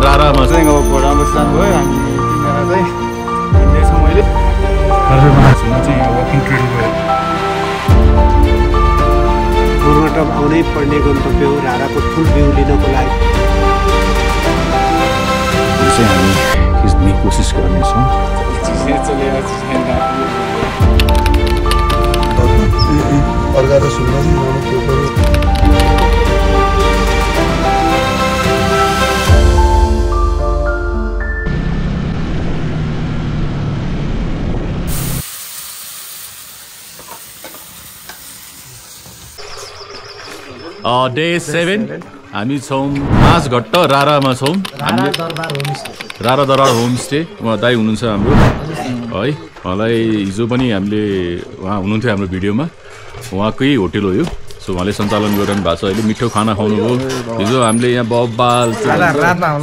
रारामा चाहिँ अब घोडामा जानुभयो हामी तिनजना चाहिँ हिँड्दैछौँ अहिले महासुमा चाहिँ वकिङ ट्रेल गयो गोरुघाट आउनै पर्ने गन्तव्य हो राराको फुल भ्यू लिनको लागि चाहिँ हामी खिच्ने कोसिस गर्नेछौँ अर्का सुन्न डे 7 हामी छौँ माझघट्ट रारामा छौँ रारा दरबार होमस्टे उहाँ दाइ हुनुहुन्छ हाम्रो है उहाँलाई हिजो पनि हामीले उहाँ हुनुहुन्थ्यो हाम्रो भिडियोमा उहाँकै होटेल हो यो सो उहाँले सञ्चालन गरिरहनु भएको छ अहिले मिठो खाना खुवाउनुभयो हिजो हामीले यहाँ बब्बाल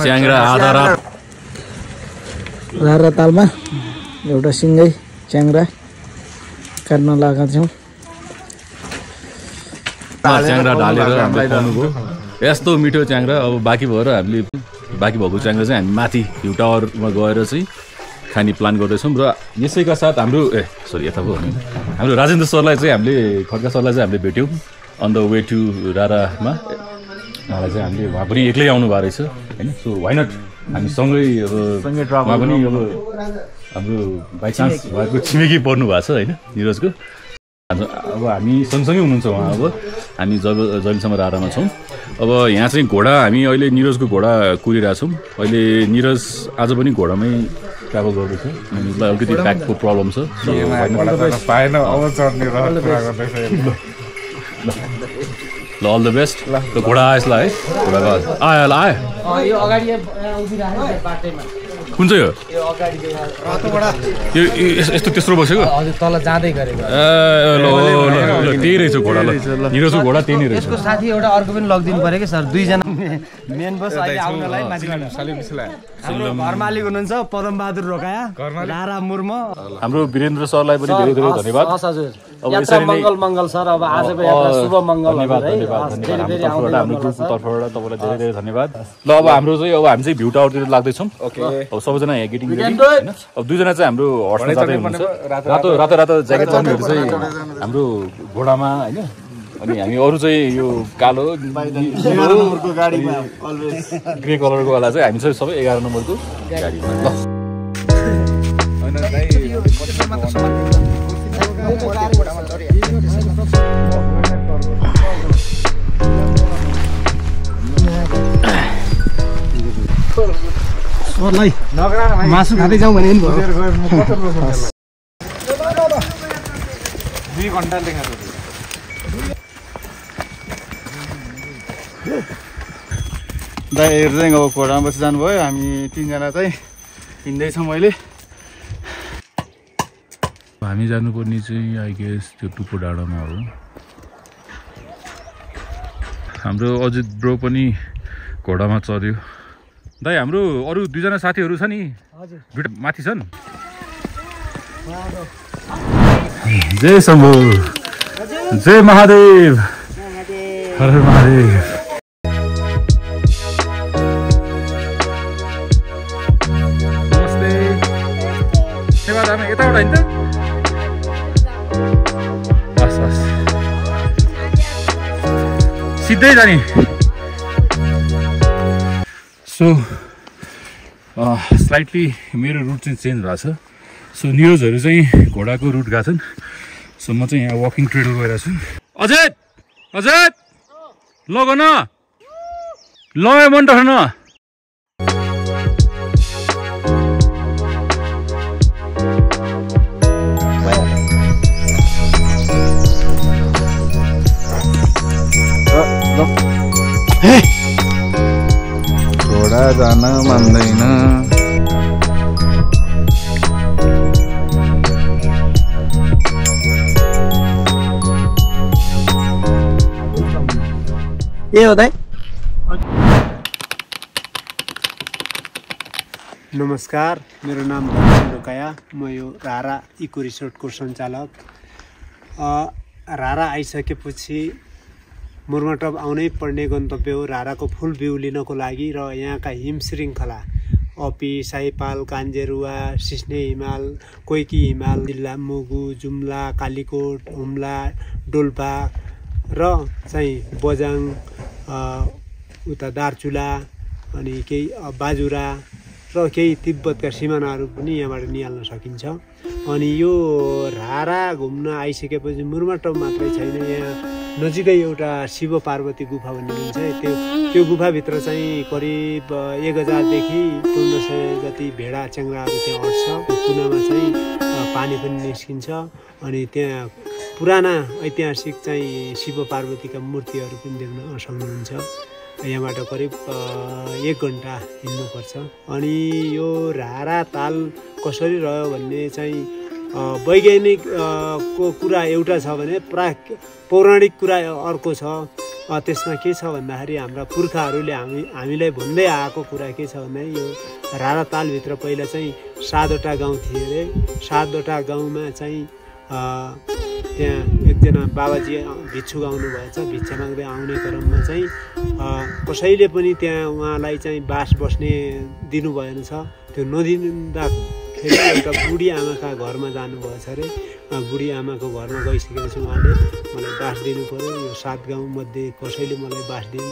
च्याङ्रा आधा रात रारा तालमा एउटा सिँगै च्याङ्रा काट्न लगाएको छौँ च्याङ्रा ढालेर हामीले खुवाउनुभयो यस्तो मिठो च्याङ्रा अब बाँकी भएर हामीले बाँकी भएको च्याङ्रा चाहिँ हामी माथि भ्यू टावरमा गएर चाहिँ खाने प्लान गर्दैछौँ र यसैका साथ हाम्रो यता पो हाम्रो राजेन्द्र सरलाई चाहिँ हामीले खड्का सरलाई चाहिँ हामीले भेट्यौँ अन द वे टु रारामा उहाँलाई चाहिँ हामीले उहाँ पनि एक्लै आउनु भएको रहेछ होइन सो वाइ नट हामी सँगै अब उहाँ पनि अब हाम्रो बाइचान्स उहाँको छिमेकी पर्नु भएको छ होइन निरजको अब हामी सँगसँगै हुनुहुन्छ उहाँ अब हामी जहिलेसम्म रारामा छौँ अब यहाँ चाहिँ घोडा हामी अहिले निरजको घोडा कुरिरहेछौँ अहिले निरज आज पनि घोडामै ट्राभल गर्दैछ उसलाई अलिकति ब्याकको प्रब्लम छ ल अल द बेस्ट ल घोडा आएछ ल है घोडा आयो ल आयो कुन चाहिँ हो यस्तो तेस्रो बसेको तल जाँदै गरेको ल त्यही रहेछ घोडा ल निरजको घोडा त्यही नै रहेछ यसको साथी एउटा अर्को पनि लगिदिनु पऱ्यो कि सर दुईजना मेन बस अहिले आउनलाई हाम्रो घर मालिक हुनुहुन्छ पदम बहादुर रोकाया रारा मुर्म हाम्रो वीरेन्द्र सरलाई पनि धेरै धेरै धन्यवाद अब यसरी नै मङ्गल सर अब आजको यात्रा शुभ मङ्गल धन्यवाद हाम्रो ग्रुपको तर्फबाट तपाईँलाई धेरै धेरै धन्यवाद ल अब हाम्रो चाहिँ अब हामी चाहिँ भ्यू टावरतिर लाग्दैछौँ अब सबैजना यहाँ गेटिङ होइन अब दुईजना चाहिँ हाम्रो हर्समा जाँदै हुनुहुन्छ रातो रातो रातो ज्याकेट चल्नेहरू चाहिँ हाम्रो घोडामा होइन अनि हामी अरू चाहिँ यो कालो ग्रे कलरको वाला चाहिँ हामी चाहिँ सबै 11 नम्बरको गाडीमा मासु खाँदै जाउँ भने 2 घण्टा देखाएको दाइहरू चाहिँ अब घोडामा बसी जानुभयो हामी तिनजना चाहिँ हिँड्दैछौँ अहिले हामी जानुपर्ने चाहिँ आई गेस त्यो टुप्पो डाँडामा हो हाम्रो अजित ब्रो पनि घोडामा चढ्यो दाइ हाम्रो अरू दुईजना साथीहरू छ नि माथि छन् जय शम्भु जय महादेव हर हर महादेव नमस्ते सेवा दामी यताबाट हिँड्छ बस बस सिधै जाने सो स्लाइटली मेरो रुट चाहिँ चेन्ज भएको छ सो निरजहरू चाहिँ घोडाको रुट गएको छन् सो म चाहिँ यहाँ वकिङ ट्रेल गइरहेको छु अजित अजित लग न ल मन न घोडा जान मान्दैन ए हो दाइ नमस्कार मेरो नाम दर्शन ढोकाया म यो रारा इको रिसोर्टको सञ्चालक रारा आइसकेपछि मुर्मटप आउनै पर्ने गन्तव्य हो राराको फुल भ्यू लिनको लागि र यहाँका हिम श्रृङ्खला अपी, साइपाल, कान्जेरुवा, सिस्ने हिमाल, कोइकी हिमाल, जिल्ला मुगु, जुम्ला, कालीकोट, हुम्ला, डोल्पा र चाहिँ बजाङ, उता दार्चुला अनि केही बाजुरा र केही तिब्बतका सिमानाहरू पनि यहाँबाट निहाल्न सकिन्छ। अनि यो रारा घुम्न आइसकेपछि मुर्मटप मात्रै छैन, यहाँ नजिकै एउटा शिव पार्वती गुफा भन्ने हुन्छ। त्यो गुफाभित्र चाहिँ करिब 1000 देखि 1500 जति भेडा च्याङ्ग्राहरू त्यहाँ अट्छ। कुनामा चाहिँ पानी पनि निस्किन्छ अनि त्यहाँ पुराना ऐतिहासिक चाहिँ शिव पार्वतीका मूर्तिहरू पनि देख्न सक्नुहुन्छ। यहाँबाट करिब 1 घन्टा हिँड्नुपर्छ। अनि यो रारा ताल कसरी रह्यो भन्ने चाहिँ वैज्ञानिक को कुरा एउटा छ भने पौराणिक कुरा अर्को छ। त्यसमा के छ भन्दाखेरि हाम्रा पुर्खाहरूले हामीलाई भन्दै आएको कुरा के छ भन्दाखेरि यो रारा तालभित्र पहिला चाहिँ 7वटा गाउँ थिए अरे। 7वटा गाउँमा चाहिँ त्यहाँ एकजना बाबाजी भिक्षु आउनु भएछ। भिक्षा माग्दै आउने क्रममा चाहिँ कसैले पनि त्यहाँ उहाँलाई चाहिँ बास बस्ने दिनु भएन छ। त्यो नदिँदाखेरि एउटा बुढी आमाका घरमा जानुभएछ अरे। बुढी आमाको घरमा गइसकेपछि उहाँले मलाई बास दिनु पर्यो, यो 7 गाउँमध्ये कसैले मलाई बास दिनु।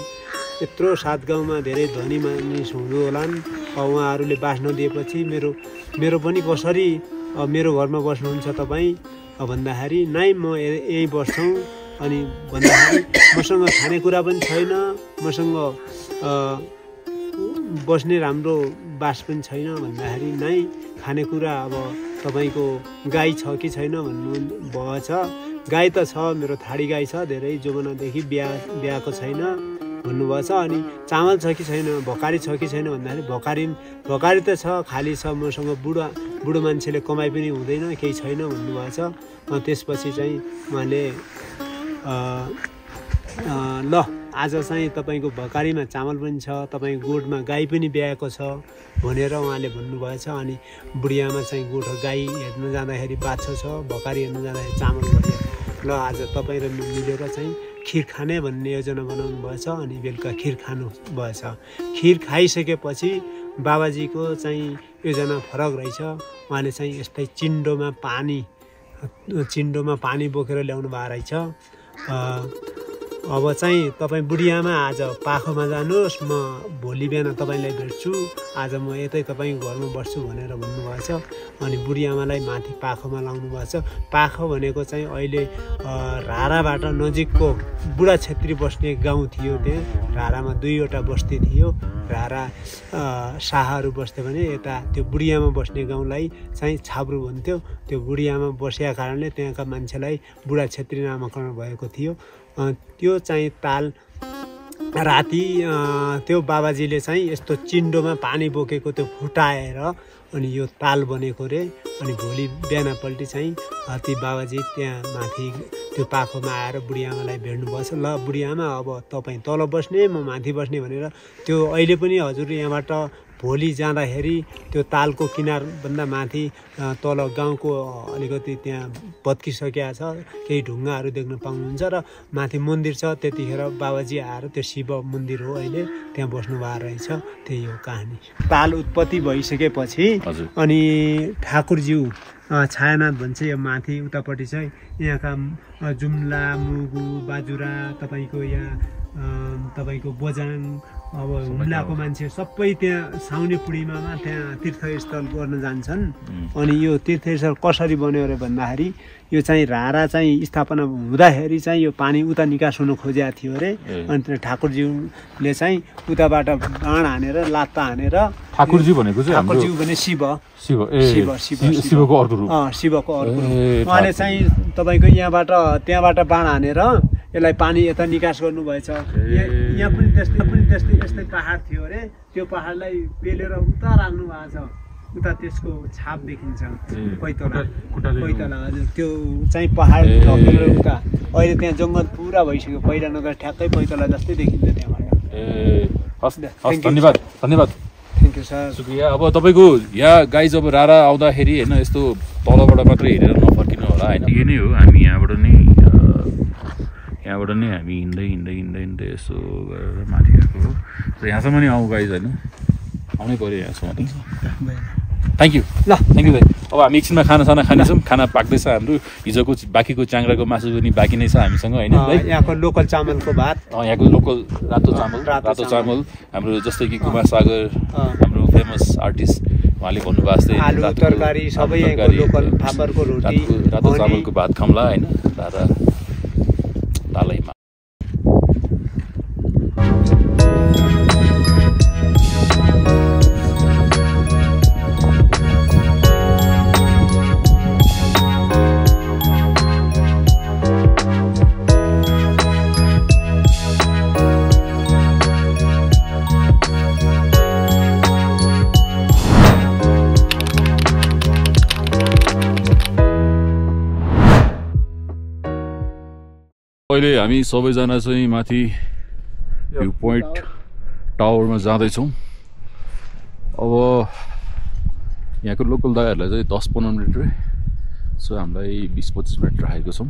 यत्रो 7 गाउँमा धेरै धनी मानिस हुनु होलान्। उहाँहरूले बास नदिएपछि मेरो पनि कसरी मेरो घरमा बस्नुहुन्छ तपाईँ भन्दाखेरि नै म यहीँ बस्छौँ। अनि भन्दाखेरि मसँग खानेकुरा पनि छैन, मसँग बस्ने राम्रो बास पनि छैन भन्दाखेरि नै खानेकुरा अब तपाईँको गाई छ कि छैन भन्नु भएछ। गाई त छ, मेरो थाडी गाई छ, धेरै जमानादेखि बिहाको छैन भन्नुभएछ। अनि चामल छ कि छैन, भकारी छ कि छैन भन्दाखेरि भकारी त छ, खाली छ, मसँग बुढो मान्छेले कमाइ पनि हुँदैन, केही छैन भन्नुभएछ। त्यसपछि चाहिँ उहाँले ल आज चाहिँ तपाईँको भकारीमा चामल पनि छ, तपाईँको गोठमा गाई पनि ब्याएको छ भनेर उहाँले भन्नुभएछ। अनि बुढियामा चाहिँ गोठ गाई हेर्न जाँदाखेरि बाछो छ, भकारी हेर्न जाँदाखेरि चामल भयो। ल आज तपाईँ र मिलेर चाहिँ खिर खाने भन्ने योजना बनाउनु भएछ। अनि बेलुका खिर खानु भएछ। खिर खाइसकेपछि बाबाजीको चाहिँ योजना फरक रहेछ। उहाँले चाहिँ यस्तै चिन्डोमा पानी बोकेर ल्याउनु भएको रहेछ। अब चाहिँ तपाईँ बुढियामा आज पाखोमा जानुहोस्, म भोलि बिहान तपाईँलाई भेट्छु, आज म यतै तपाईँको घरमा बस्छु भनेर भन्नुभएछ। अनि बुढियामालाई माथि पाखोमा लाउनु भएछ। पाखो भनेको चाहिँ अहिले राराबाट नजिकको बुढा छेत्री बस्ने गाउँ थियो। त्यहाँ रारामा 2वटा बस्ती थियो। रारा शाहहरू बस्थ्यो भने यता त्यो बुढियामा बस्ने गाउँलाई चाहिँ छाब्रु भन्थ्यो। त्यो बुढियामा बसेका कारणले त्यहाँका मान्छेलाई बुढा छेत्री नामकरण भएको थियो। त्यो चाहिँ ताल राति त्यो बाबाजीले चाहिँ यस्तो चिन्डोमा पानी बोकेको त्यो फुटाएर अनि यो ताल बनेको रे। अनि भोलि बिहानपल्टि चाहिँ ती बाबाजी त्यहाँ माथि त्यो पाखोमा आएर बुढियामालाई भेट्नुभएछ। ल बुढियामा अब तपाईँ तल बस्ने, म माथि बस्ने भनेर त्यो अहिले पनि हजुर यहाँबाट भोलि जाँदाखेरि त्यो तालको किनारभन्दा माथि तल गाउँको अलिकति त्यहाँ भत्किसकेको छ, केही ढुङ्गाहरू देख्न पाउनुहुन्छ र माथि मन्दिर छ। त्यतिखेर बाबाजी आएर त्यो शिव मन्दिर हो अहिले, त्यहाँ बस्नु भएको रहेछ। त्यही हो कहानी। ताल उत्पत्ति भइसकेपछि अनि ठाकुरज्यू छायानाथ भन्छ यो माथि उतापट्टि चाहिँ यहाँका जुम्ला, मुगु, बाजुरा, तपाईँको तपाईँको बजाङ, अब हुम्लाको मान्छे सबै त्यहाँ साउने पूर्णिमामा त्यहाँ तीर्थस्थल गर्न जान्छन्। अनि यो तीर्थस्थल कसरी बन्यो अरे भन्दाखेरि यो चाहिँ रारा चाहिँ स्थापना हुँदाखेरि चाहिँ यो पानी उता निकास हुन खोजेको थियो अरे। अनि ठाकुरज्यूले चाहिँ उताबाट बाण हानेर लात्ता हानेर, ठाकुरज्यू भनेको चाहिँ ठाकुरज्यू भने शिवको अर्को रूप, शिवको अर्को रूप। उहाँले चाहिँ तपाईँको त्यहाँबाट बाण हानेर यसलाई पानी यता निकास गर्नुभएछ। यहाँ पनि त्यस्तै पहाड थियो अरे। त्यो पहाडलाई पेलेर उता राख्नु भएको छ। उता त्यसको छाप देखिन्छ, पैतला हजुर। त्यो चाहिँ पहाड ढकेर उता अहिले त्यहाँ जङ्गल पुरा भइसक्यो। पहिला नगर ठ्याक्कै पैतला जस्तै देखिन्छ त्यहाँबाट। धन्यवाद थ्याङ्क यू सर, शुक्रिया। अब तपाईँको यहाँ गाई जब रारा आउँदाखेरि होइन यस्तो तलबाट मात्रै हेरेर नफर्किनु होला होइन। यो नै हो, हामी यहाँबाट नै यहाँबाट नै हामी हिँड्दै यसो गरेर माथि गएको हो। सो यहाँसम्म नि आउँ गाइज होइन, आउनै पऱ्यो यहाँसम्म नि। थ्याङ्क यू दाइ। अब हामी एकछिनमा खानासाना खानेछौँ, खाना पाक्दैछ हाम्रो। हिजोको बाँकीको च्याङ्ग्राको मासु पनि बाँकी नै छ हामीसँग होइन भाइ। यहाँको लोकल चामलको भात, यहाँको लोकल रातो चामल हाम्रो, जस्तै कि कुमार सागर हाम्रो फेमस आर्टिस्ट उहाँले भन्नुभएको जस्तै आलु तरकारी सबै यहाँको लोकल, फापरको रोटी, रातो चामलको भात खाउँला होइन, तालैमा। अहिले हामी सबैजना चाहिँ माथि भ्यू पोइन्ट टावरमा जाँदैछौँ। अब यहाँको लोकल दाइहरूलाई चाहिँ 10-15 मिनट रे, सो हामीलाई 20-25 मिनट राखेको छौँ।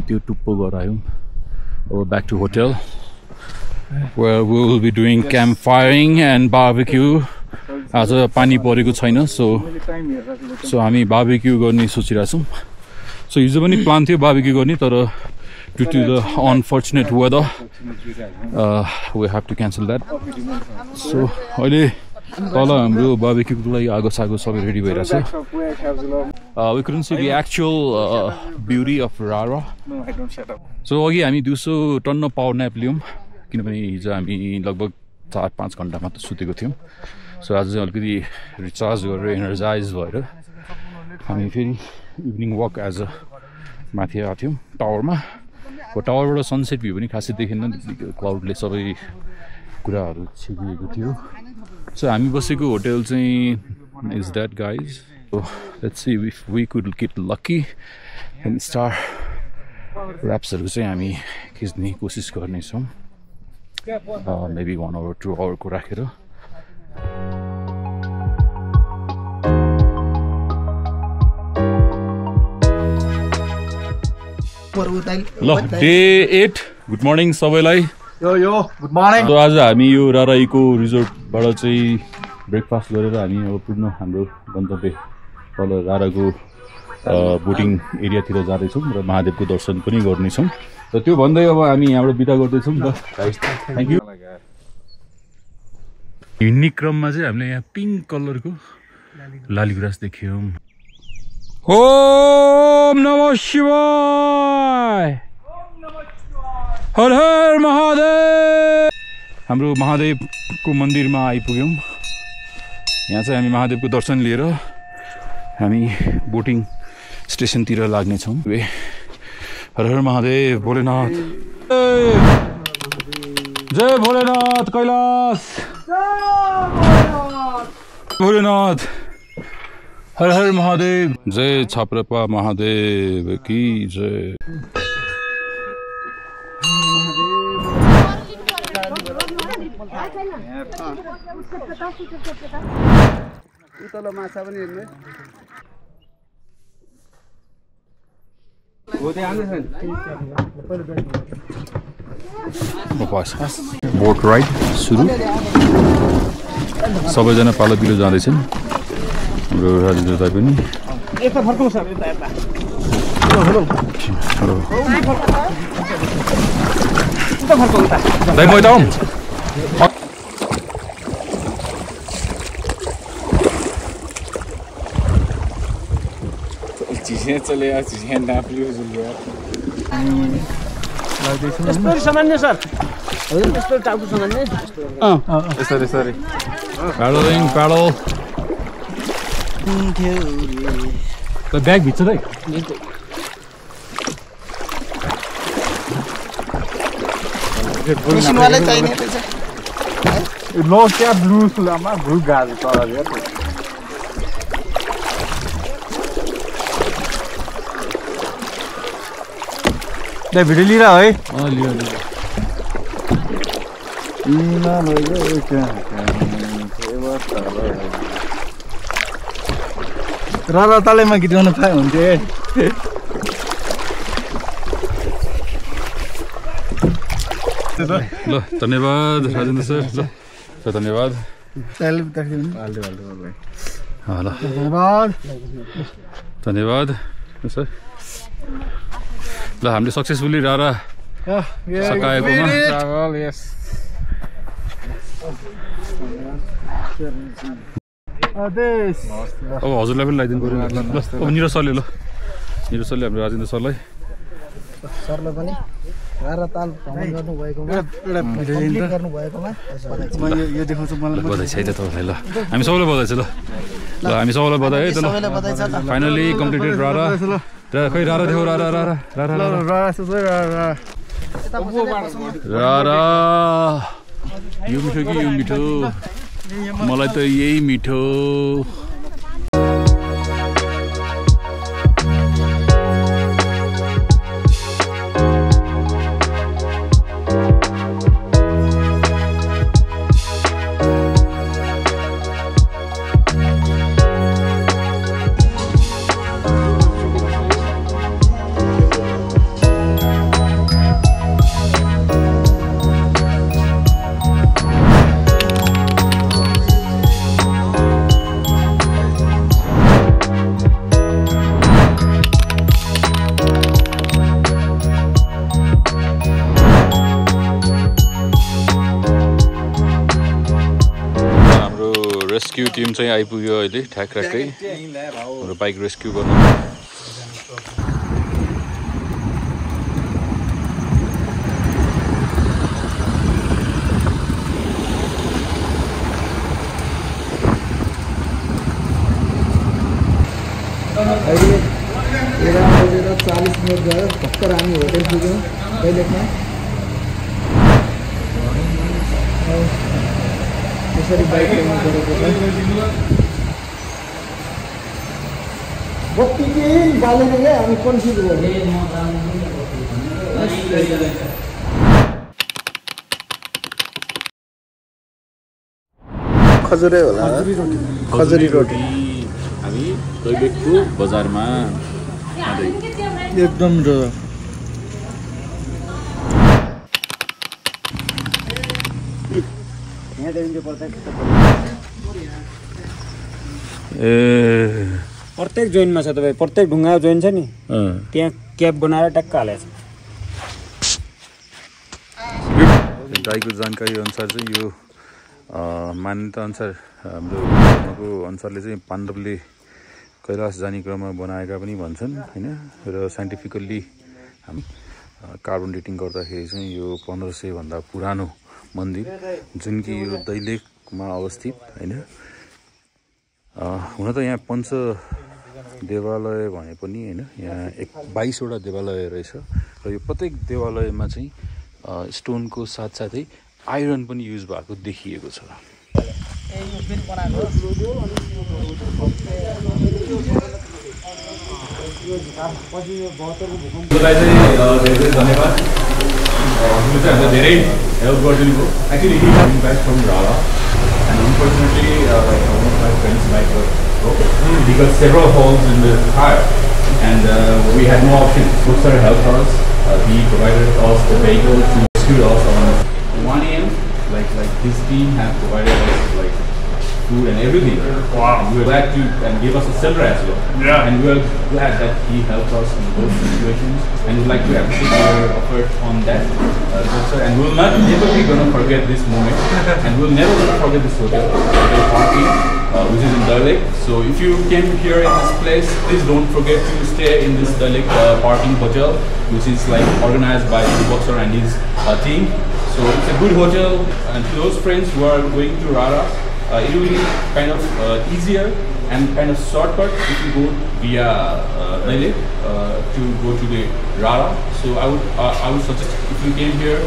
त्यो टुप्पो गएर आयौँ। अब back to hotel where we will be doing campfiring and barbecue. आज पानी परेको छैन, सो हामी बार्बेक्यू गर्ने सोचिरहेछौँ। सो हिजो पनि प्लान थियो बार्बेक्यू गर्ने, तर due to the unfortunate weather we have to cancel that. So अहिले तल हाम्रो बार्बेक्यूको लागि आगो सागो सबै रेडी भइरहेछ। We couldn't see the actual beauty of Rara. So अघि हामी दिउँसो टन्न पावर न्याप लियौँ, किनभने हिजो हामी लगभग 4-5 घन्टा मात्र सुतेको थियौँ। सो आज चाहिँ अलिकति रिचार्ज गरेर एनर्जाइज भएर हामी फेरि इभिनिङ वक एज अ माथि आएको थियौँ टावरमा। टावरबाट सनसेट भ्यू पनि खासै देखिन्न, क्लाउडले सबै कुराहरू छेकिएको थियो। सो हामी बसेको होटल चाहिँ is that guys. So let's see if we could get lucky and star ऱ्याप्सहरू चाहिँ हामी खिच्ने कोसिस गर्नेछौँ, मेबी 1 or 2 hour को राखेर। ल डे 8 गुड मर्निङ सबैलाई। Good morning. आज हामी यो रारा इको रिजोर्टबाट चाहिँ ब्रेकफास्ट गरेर हामी अब पुग्न हाम्रो गन्तव्य तल राराको बोटिङ एरियातिर जाँदैछौँ र महादेवको दर्शन पनि गर्नेछौँ। र त्यो भन्दै अब हामी यहाँबाट बिदा गर्दैछौँ। ल थ्याङ्क यू। हिँड्ने क्रममा चाहिँ हामीले यहाँ पिङ्क कलरको लालीगुराँस देख्यौँ। ओम नमः शिवाय, हर हर महादेव। हाम्रो महादेवको मन्दिरमा आइपुग्यौँ। यहाँ चाहिँ हामी महादेवको दर्शन लिएर हामी बोटिङ स्टेसनतिर लाग्नेछौँ। हर हर महादेव, भोलेनाथ जय भोलेनाथ, कैलाश भोलेनाथ, हर हर महादेव, जय छाप्रपा महादेव की जय। उतलो माछा पनि हेर्नु बोट राइड सुरु। सबैजना पालो पिलो जाँदैछन्। हाम्रो राजेन्द्र दाइ पनि दाइ म यता आउँ। सामान्य सर, यस्तो टाउको सामान्य। यसरी Paddling, paddle. ब्याग भित्र है मिसिनवालै चाहिने रहेछ नो क्या ब्लू सुलामा ब्लू गाज तल हेर ले भिडियो लिएर है लियो र तलैमा गीत गाउनु पाए हुन्थ्यो ल धन्यवाद राजेन्द्र सर ल धन्यवाद धन्यवाद सर ल हामीले सक्सेसफुली रारा सकाएकोमा अब हजुरलाई पनि लगाइदिनु पऱ्यो ल अब निरज सरले हाम्रो राजेन्द्र सरलाई पनि रारा ताल भ्रमण गर्नुभएकोमा कम्प्लिट गर्नुभएकोमा यो देखाउँछु मलाई बधाई छ है त तपाईँलाई ल हामी सबैलाई बधाई छ ल हामी सबैलाई बधाई है त ल फाइनली कम्प्लिटेड रारा खै रारा देखाउ रारा यो मिठो कि यो मिठो मलाई त यही मिठो रेस्क्यू टिम चाहिँ आइपुग्यो अहिले ठ्याक्कै हाम्रो बाइक रेस्क्यू गर्नु अहिले 11:40 गयो भर्खर हामी होटल पुग्यौँ दैलेखमा यसरी बाइक ल्याउनु परेको छ बत्ती केही बालेन क्या हामी कन्फ्युज भयो खजुरै होला खजुरी रोटी हामी दैलेखको बजारमा एकदम प्रत्येक जोइनमा छ तपाईँ प्रत्येक ढुङ्गा जोइन छ नि त्यहाँ क्याप बनाएर टक्क हालेछ गाईको जानकारी अनुसार चाहिँ यो मान्यता अनुसार हाम्रो धर्मको अनुसारले चाहिँ पाण्डवले कैलाश जाने क्रममा बनाएका पनि भन्छन् होइन र साइन्टिफिकल्ली हामी कार्बन डेटिङ गर्दाखेरि चाहिँ यो 1500 भन्दा पुरानो मन्दिर जुन कि यो दैलेखमा अवस्थित होइन हुन त यहाँ पञ्च देवालय भने पनि होइन यहाँ 22वटा देवालय रहेछ र यो प्रत्येक देवालयमा चाहिँ स्टोनको साथसाथै आइरन पनि युज भएको देखिएको छ धेरै हेल्प गरिदिनु actually he came back from Rara and unfortunately like one of my friends like he got several holes in the tire and we had no option. Sir helped us. He provided us the vehicle to rescue us on 1 AM. Like his team have provided us like food and everything. Wow. And we were glad to and give us a shelter as well. Yeah. And we were glad that he helped us in both situations. And we'd like to appreciate your effort on that, sir. And we'll not never be gonna forget this moment. And we'll never gonna forget this hotel parking, which is in Dalek. So if you came here in this place, please don't forget to stay in this Dalek parking hotel, which is like organized by Boxer and his team. So it's a good hotel, and to those friends who are going to Rara, it will be kind of easier and kind of shortcut if you go via Daily to go to the Rara. So I would suggest if you came here,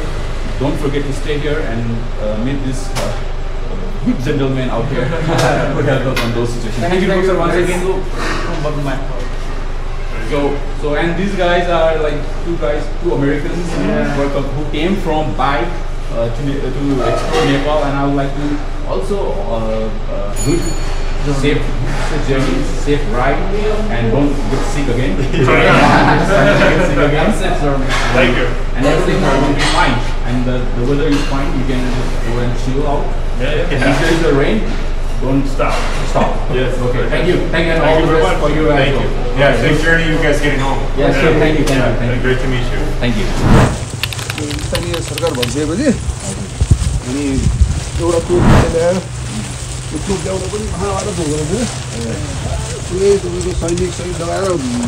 don't forget to stay here and meet this good gentleman out here who help us on those situations. Thank you, sir, once again. So and these guys are like two Americans who came from bike to explore Nepal, and I would like to also good safe journey, safe ride, and don't get sick again. Thank you. And everything will be fine, and the weather is fine. You can just go and chill out. If there is a rain, don't stop. Yes. Okay. Thank you and all the best for you as well. Yeah, safe journey you guys getting home. Yes, sure. Thank you. Great to meet you. Thank you. स्थानीय सरकार भइसकेपछि अनि एउटा टोप ल्याएर त्यो टोप ल्याउन पनि महाभारत हुँदो रहेछ पुरै तपाईँको सैनिक लगाएर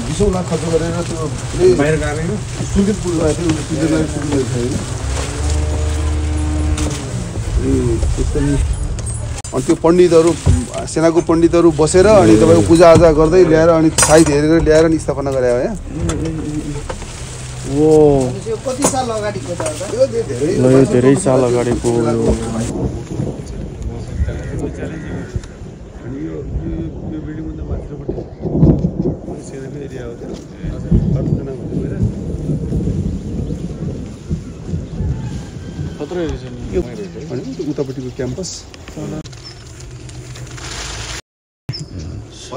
20 लाख खर्च गरेर त्यो बाहिर गएर सुर्खेत पुगिरहेको थियो स्विजरल्यान्ड पुगिरहेको थियो अनि त्यो पण्डितहरू सेनाको पण्डितहरू बसेर अनि तपाईँको पूजाआजा गर्दै ल्याएर अनि साइज हेरेर ल्याएर अनि स्थापना गरे हो यहाँ कति साल अगाडिको छ धेरै साल अगाडिको उतापट्टिको क्याम्पस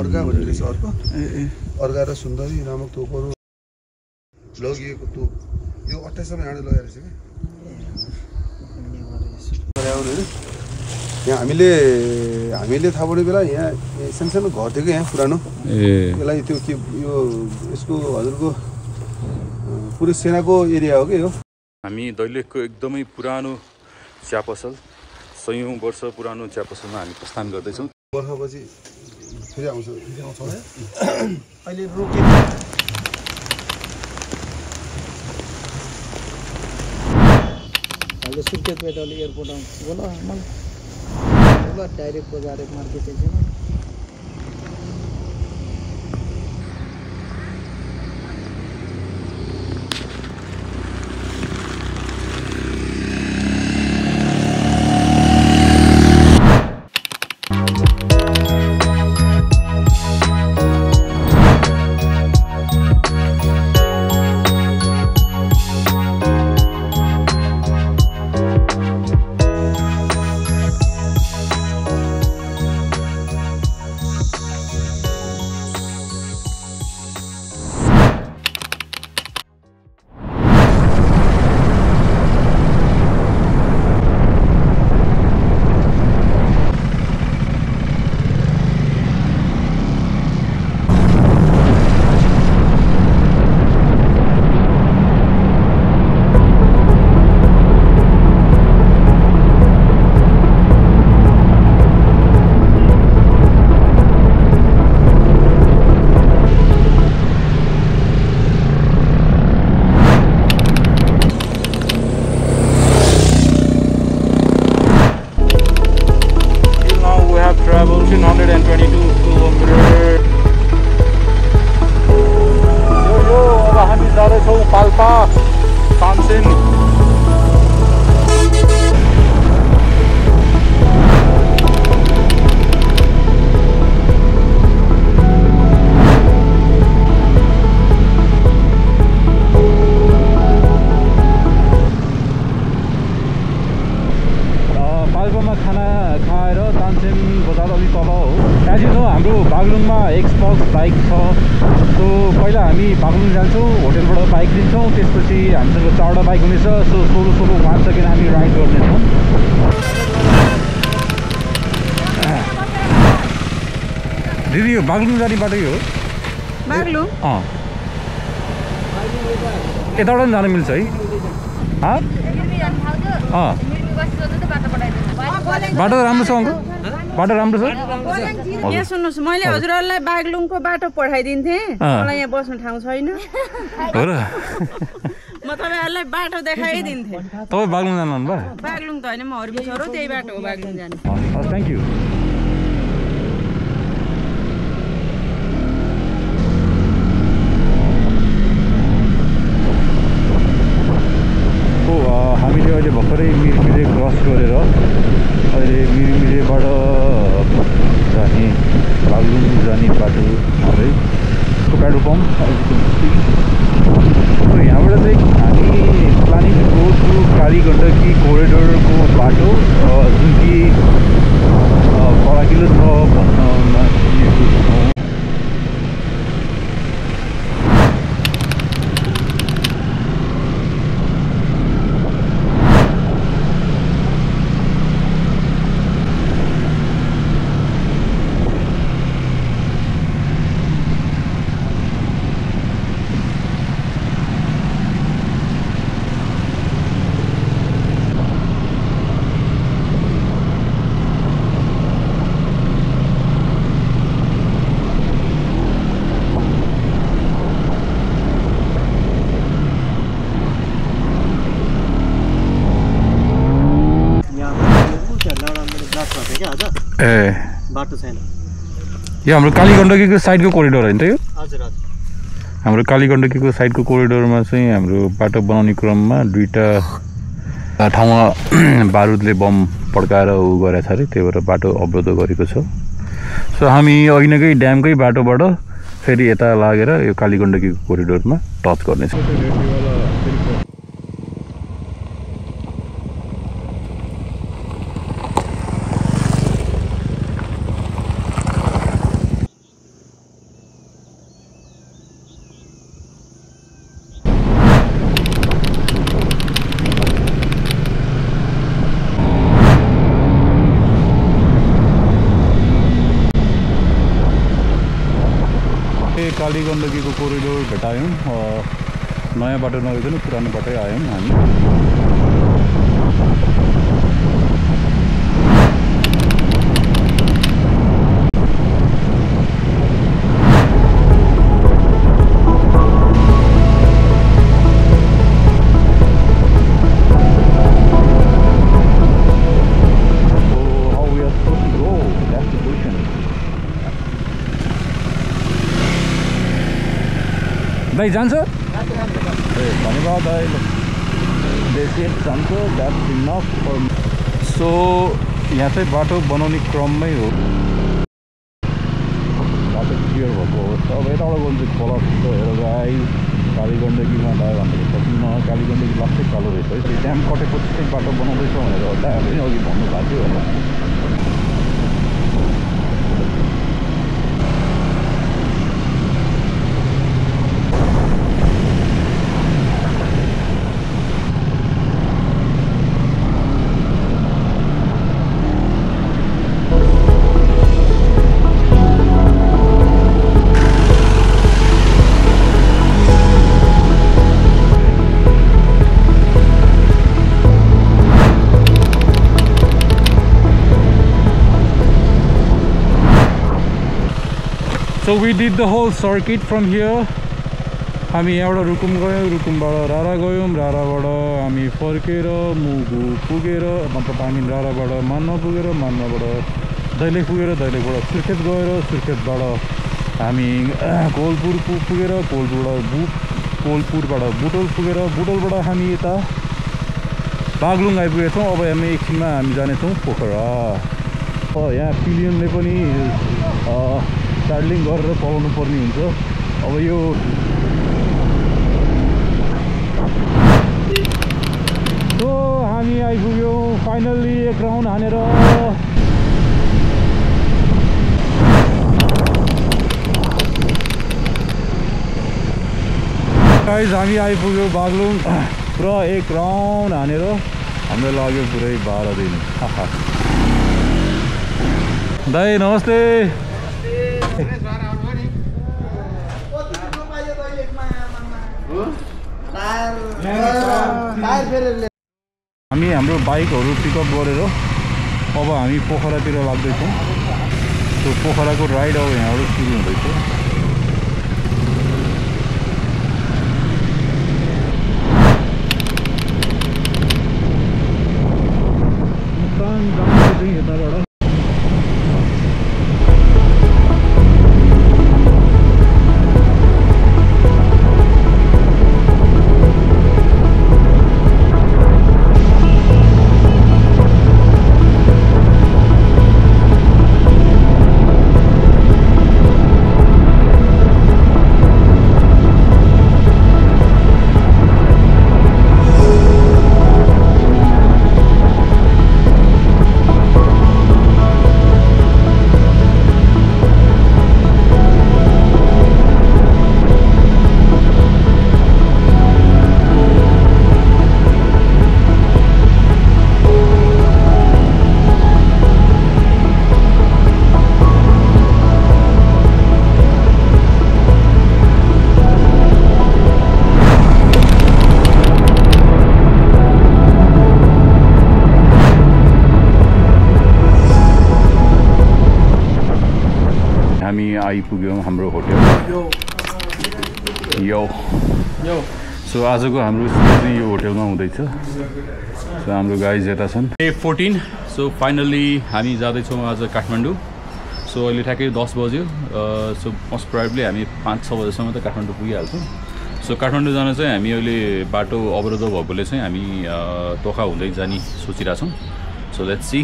अर्का भन्ने रहेछ अर्का र सुन्दरी नामक तोपहरू लगिएको तोप यो 28 सम्म हाँडे लगाएर रहेछ कि यहाँ हामीले थाहा पाउने बेला यहाँ सानो घर थियो कि यहाँ पुरानो यसलाई त्यो के यो यसको हजुरको पुरै सेनाको एरिया हो कि यो हामी दैलेखको एकदमै पुरानो चिया पसल 100औं वर्ष पुरानो चिया पसलमा हामी प्रस्थान गर्दैछौँ। वर्षपछि फेरि आउँछ अहिले रोकेको अहिले सुर्खेतबाट अलि एयरपोर्ट आउँछ बोला डाइरेक्ट बजार मार्केट है दिदी यो बागलुङ जाने बाटो हो बागलुङ यताबाट पनि जान मिल्छ है बाटो राम्रो छ अङ्कल बाटो राम्रो छ यहाँ सुन्नुहोस् मैले हजुरहरूलाई बागलुङको बाटो पठाइदिन्थेँ मलाई यहाँ बस्नु ठाउँ छैन हो र म तपाईँहरूलाई बाटो देखाइदिन्थेँ। तपाईँ बागलुङ जानुहुन्न भयो? बागलुङ त होइन, म हरिपुर हो, त्यही बाटो हो बागलुङ जाने। Thank you. हामीले अहिले भर्खरै मिरमिरे क्रस गरेर अहिले मिरमिरेबाट जाने बागलुङ जाने बाटो है पेट्रोल पम्प। यहाँबाट चाहिँ हामी प्लानिङ गो टु कालीगण्डकी कोरिडोरको बाटो जुन कि फराकिलो छ भन्न सुनेको छौँ। बाटो छैन। यो हाम्रो कालीगण्डकीको साइडको कोरिडोर होइन त यो? हजुर हजुर। हाम्रो कालीगण्डकीको साइडको कोरिडोरमा चाहिँ हाम्रो बाटो बनाउने क्रममा दुईवटा ठाउँमा बारुदले बम पड्काएर उ गरेको छ अरे, त्यही भएर बाटो अवरोध गरेको छ। सो हामी अघिनकै ड्यामकै बाटोबाट फेरि यता लागेर यो कालीगण्डकीको कोरिडोरमा टच गर्नेछौँ। कालीगण्डकीको कोरिडोर भेटायौँ। नयाँ बाटो नगइकन पुरानो बाटै आयौँ हामी। दाइ जान्छ? धन्यवाद दाइ। जान्छ द्याट्स इनफ फर। सो यहाँ चाहिँ बाटो बनाउने क्रममै हो, बाटो क्लियर भएको अवस्था। अब यताबाट गयो भने चाहिँ खोला हेर गाइस, कालीगण्डकीमा दाइ भनेको सकिन्न। कालीगण्डकी लास्टै कालो रहेछ है। त्यो ड्याम कटेपछि चाहिँ बाटो बनाउँदैछ भनेर दाइहरूले अघि भन्नुभएको थियो होला। So we did the whole circuit from here. हामी यहाँबाट रुकुम गयौँ, रुकुमबाट रारा गयौँ, राराबाट हामी फर्केर मुगु पुगेर, मतलब हामी राराबाट मान्ना पुगेर, मान्नाबाट दैलेख पुगेर, दैलेखबाट सुर्खेत गएर, सुर्खेतबाट हामी कोलपुर पुगेर, कोलपुरबाट बुटोल पुगेर, बुटोलबाट हामी यता बागलुङ आइपुगेछौँ। अब हामी एकछिनमा हामी जानेछौँ पोखरा। यहाँ पिलियनले पनि स्टार्लिङ गरेर चलाउनु पर्ने हुन्छ। अब यो हामी आइपुग्यौँ फाइनल्ली एक राउन्ड हानेर। गाइस हामी आइपुग्यौँ बागलुङ, पुरा एक राउन्ड हानेर हाम्रो लाग्यो पुरै 12 दिन। दाइ नमस्ते। हामी हाम्रो बाइकहरू पिकअप गरेर अब हामी पोखरातिर लाग्दैछौँ। त्यो पोखराको राइड अब यहाँबाट सुरु हुँदैछ। सो आजको हाम्रो चाहिँ यो होटलमा हुँदैछ सो हाम्रो गाइज यता छन् डे 14 सो फाइनल्ली हामी जाँदैछौँ आज काठमाडौँ सो अहिले ठ्याक्कै 10 बज्यो सो मोस्ट प्रोबेबली हामी 5-6 बजेसम्म त काठमाडौँ पुगिहाल्छौँ सो काठमाडौँ जान चाहिँ हामी अहिले बाटो अवरोध भएकोले चाहिँ हामी टोखा हुँदै जाने सोचिरहेछौँ so let's see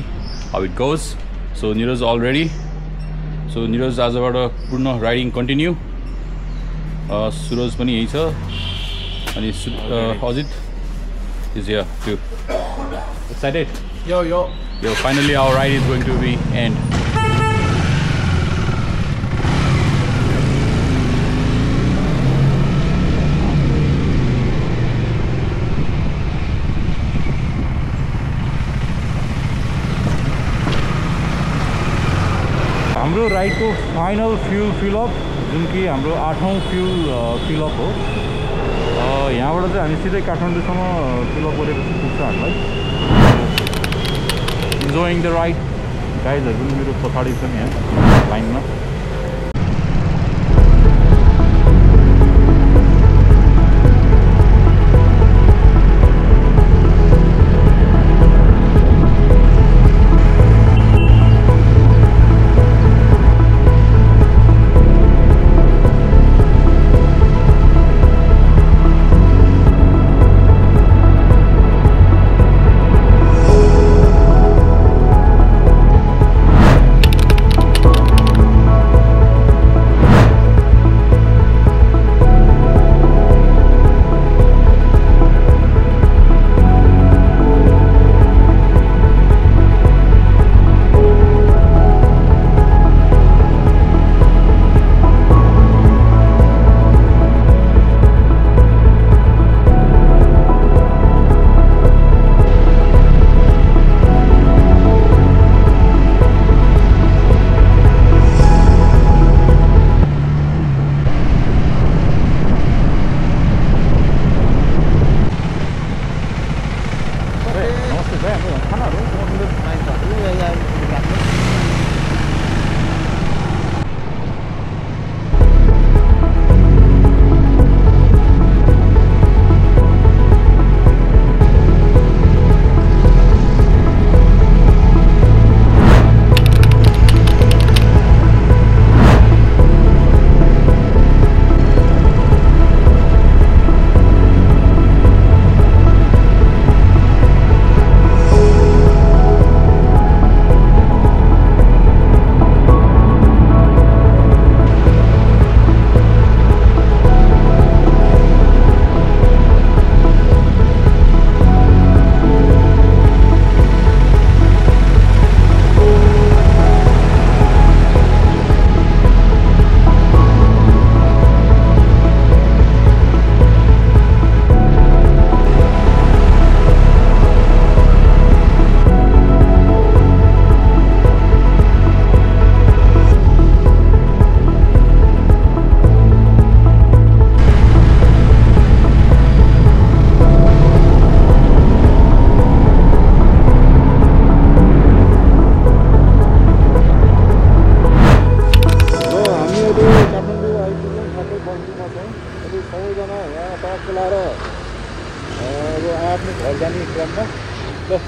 how it goes so Niraj already so Niraj आजबाट पूर्ण राइडिङ कन्टिन्यू सुरज पनि यही छ अनि Ajit is here too excited Yo. Finally our ride is going to be end हाम्रो राइडको फाइनल फ्युल फिलअप जुन कि हाम्रो 8औं फ्युल फिलअप हो यहाँबाट चाहिँ हामी सिधै काठमाडौँसम्म फिलअप गरेपछि पुग्छ हामीलाई इन्जोइङ द राइड गाइजहरू पनि मेरो पछाडि छ नि यहाँ लाइनमा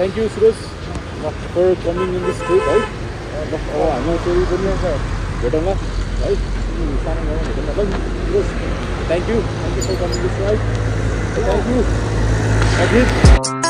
Thank you, Suraj, for coming in this trip, right? I'm very भेटौँला है सानो भेटौँला Thank you for coming this ride. Thank you.